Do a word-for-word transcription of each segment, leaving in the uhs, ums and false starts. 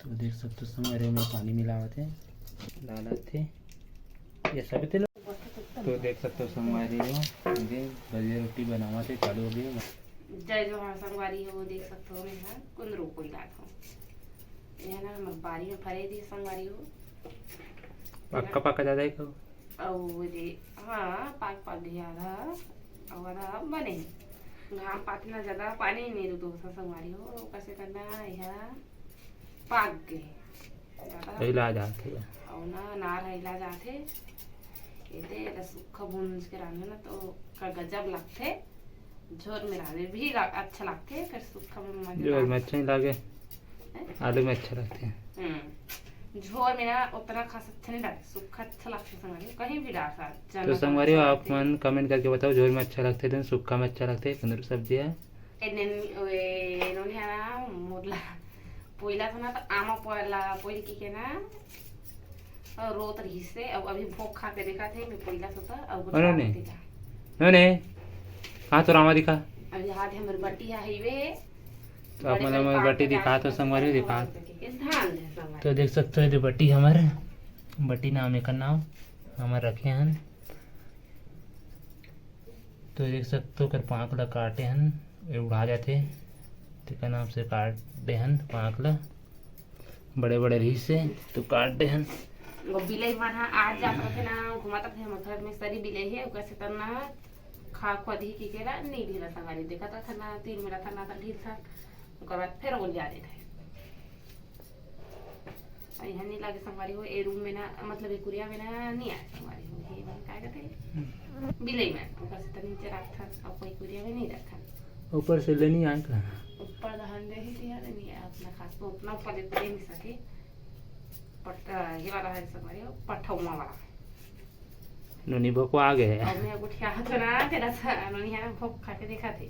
तो देख सकते हो संगवारी हो, मैं पानी मिलावत हे, डालत हे ये सब तेल। तो देख सकते हो संगवारी हो, ये भजिया रोटी बनावत हे, चालू हो गई। जय जोहार संगवारी हो, देख सकते हो मैं हा कुंदरू कोई लात हूँ। ये ना हमर बारी में फरे दी संगवारी हो। पक्का पक्का ज्यादा है को? अउ दे, हाँ, पाक पाक गया आधा, अउ आधा बने हे। घाम पात ना ज्यादा पानी नहीं रुको संगवारी हो, कैसे करना है? पाक गे। ज्यादा अइला जाथे। अउ ना, नार ह अइला जाथे। एदे, एला सुक्खा भूंज के रांधे ना, तो का गजब लगथे। झोर में रांधे भी ला-, अच्छा लगथे, फिर सुक्खा में मजा झोर में आथे। अच्छा नहीं लागे। हैं? आलू में अच्छा लगथे। हम्म। झोर में ना उतना खास अच्छा नहीं लगथे, सुक्खा अच्छा लगथे संगवारी, कहीं भी डाल सकत, तो चना संगवारी हो, डाल आप सकत। मन comment करके बताओ, झोर में अच्छा लगथे, तो सुक्खा में अच्छा लगथे, कुंदरू सब्जी है। ए, नन-, ओए, नोनी हा ना, मोर ला, पहिला तो ना तो आमा पोला, पोल की के ना, अउ रोत रहिस हे, अब अभी भोग खा के देखा थे, मैं पहिला सोता, अब अरे गुजरात नहीं। देखा। नहीं, नहीं। कहाँ तो रामा दिखा? अभी हाथ हमर बटी हा हईवे। तो आप बड़े मतलब बड़े हमर पाक बटी के दिखा जात तो हन, संगवारी दिखा। के धान है संगवारी। तो देख सकते हो, ये बटी हमर, बटी नाम एकर नाम, हमर रखे हन। तो देख सकते हो, ओकर पाँख ला काटे हन, ये उड़ा जाथे, तेकर नाम से काट दे हन पाँख ला। बड़े बड़े रहिस हे, तो काट दे हन। वो बिलई मन ह आज जात रथे ना, घुमात रथे हमर घर में, सरी बिलई हे, ओकर से तना खा खोदही की केरा नहीं ढीला संगवारी, देखत रथे ना, तीन बेरा था ना, तो ढील था, ओकर बाद फिर ओल जा देथे। अउ इहाँ नहीं लागे संगवारी हो, ए रूम में ना, मतलब ए कुरिया में ना नहीं आए संगवारी हो, ये मन काय कहते? बिलई में, ओकर से तनी नीचे रखथन, अउ कोई कुरिया में नहीं रखथन। ऊपर से ले नहीं आए का? ऊपर दहन दे ही दिया ले नहीं आए, अपना खास तो उतना ऊपर देते नहीं सके। पट-, अ, ये वाला है संगवारी हो, पठौमा वाला। नोनी भोकवा आ गए। अब मैं उठिया तो ना, तेरा सा, नोनी है ना, भोक खा के देखा थे।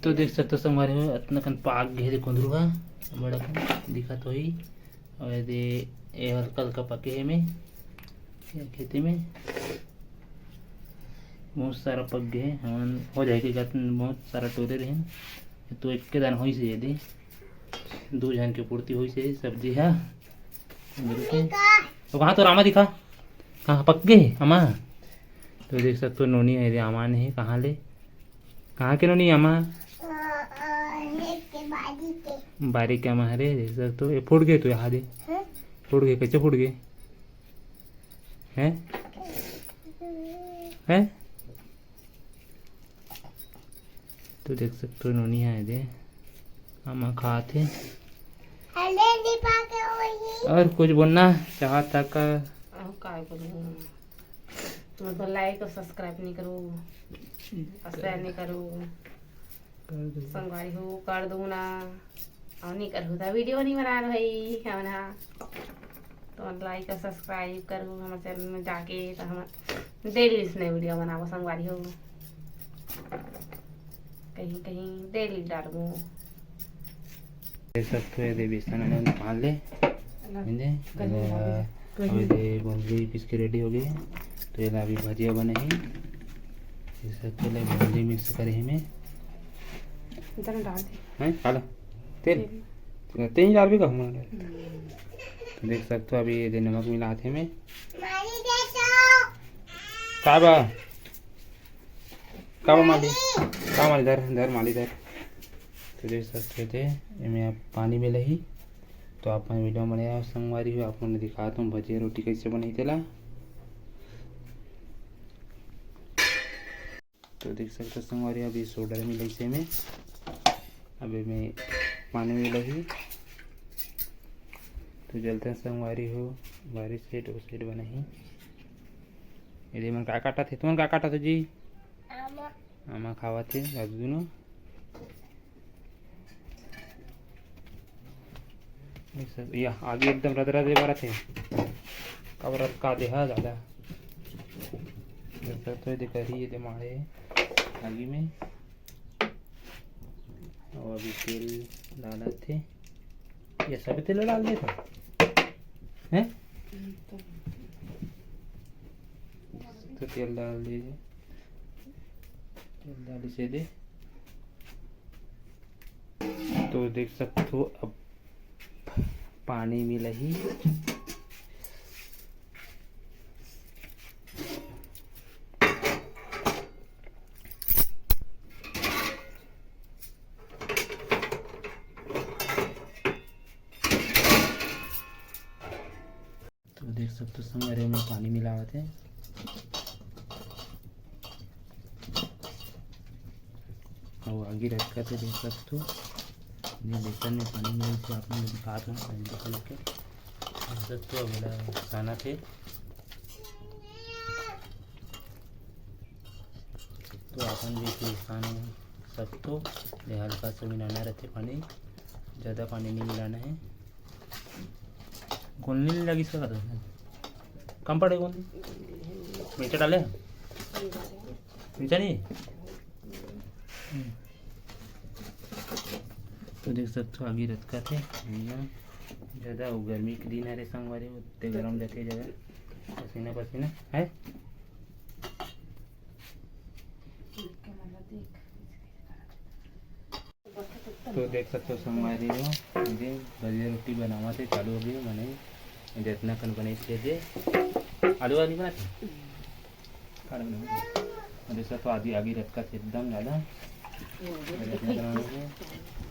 तो देख सकते हो संगवारी हो, अतना कन पाक गे हे कुंदरू हा, बड़ा कन दिखत होही। अउ ये दे, ये हल्का हल्का पके हे में, ये खेती में बहुत सारा पक गे हे, हमन हो जाए के गत बहुत सारा टोरे रहे, तो एक के दान होइस हे ये दे। दू झन के पूर्ति होइस हे सब्जी हा। बिल्कुल। तो कहाँ तो रामा दिखा? कहाँ पक गे हे? आमा। तो देख सकते हो नोनी हे रे, आमा नहीं हे, कहाँ ले? कहाँ के नोनी आमा? अ, अ, ये के बारी के। बारी के आमा हरे, देख सकते हो। ये फूट गे तो यहाँ दे। हैं? फूट गे, कैसे फूट गे? हैं? हैं? तो देख सकते हो नोनी हा ये दे, आमा खात हे। अरे दीपा के वही। और कुछ बोलना चाहता का? अउ काय बोलूं? तुम तो like और subscribe नहीं करो, और share नहीं करो। कर दो। संगवारी हो, कर दो ना। अउ नहीं करहु त video नहीं बना भाई, है ना? तो like और subscribe करो हमारे channel में जाके, तो हम daily इसने video बनाबो संगवारी हो, कहीं कहीं daily डालबो। देख सकते हो, ये दे बेसन मैंने निकाल ले। इन्दे, अब ये दे गोंदली पीस के ready हो गई है, तो ये अभी भजिया बने ही। देख सकते हो, गोंदली mix करे ही में। इतना डाल दे। हैं? खा लो। तेल? तेल। तेल डाल भी कहूँ मैं। हम्म। तो देख सकते हो, अभी ये दे नमक मिला हाथे में। का बा? का बा माली? का माली? धर, धर माली, धर। तो देख सकते थे, एमे अब पानी मिला ही। तो आप मन video में बने रहो संगवारी हो, आप मन दिखाता हूँ भजिया रोटी कैसे बनाई तेला। तो देख सकते हो संगवारी, अभी सोडा मिलाइस हे में, अब एमे पानी मिलाही। तो जलते संगवारी हो, बारिश side, उस side बनाही। ये दे मन का काटत हे, तुमन का काटत हो जी? आमा। आमा खावत हे, अब दुनो। ये सब, या, आगी एकदम रदरदे बरत हे। काबर रदका दे हा ज्यादा। रदरत तो ये दे करी, ये दे माड़े आगी में। अउ अभी तेल डालत हे। ये सब तेल डाल दे था। हैं? तो तेल डाल दीजिए। तेल डाल इसे दे। तो देख सकथो, अब पानी मिलही। तो देख सकथो संगवारी, मैं पानी मिलावत हे। अउ आगी रतकत हे, देख सकथो, ये बेसन में पानी मिले से आप मन ल दिखात हूँ, पानी देख लेके। देख सकथो, अब एला सानत हे। तो अपन भी इसे सान सकथो, ये हल्का सा मिलाना रहथे पानी, ज़्यादा पानी नहीं मिलाना है। गोंदली नहीं लगी इसका, कम पड़े गोंदली। मिर्चा डाले? मिर्चा नहीं? हम्म। तो देख सकथो, आगी रतकत हे। ज़्यादा वो गर्मी के दिन हरे संगवारी, उत्ते गरम रहथे जगह। पसीना पसीना है। तो देख सकथो संगवारी हो, ये भजिया रोटी बनावत हे, चालू हो गई, माने जितना कन बने से दे। आलू वाली बनाते? खाना बनाओ। और देख सकथो, आगी, आगी रतकत हे एकदम ज़्यादा। भजिया रोटी बनावत हे।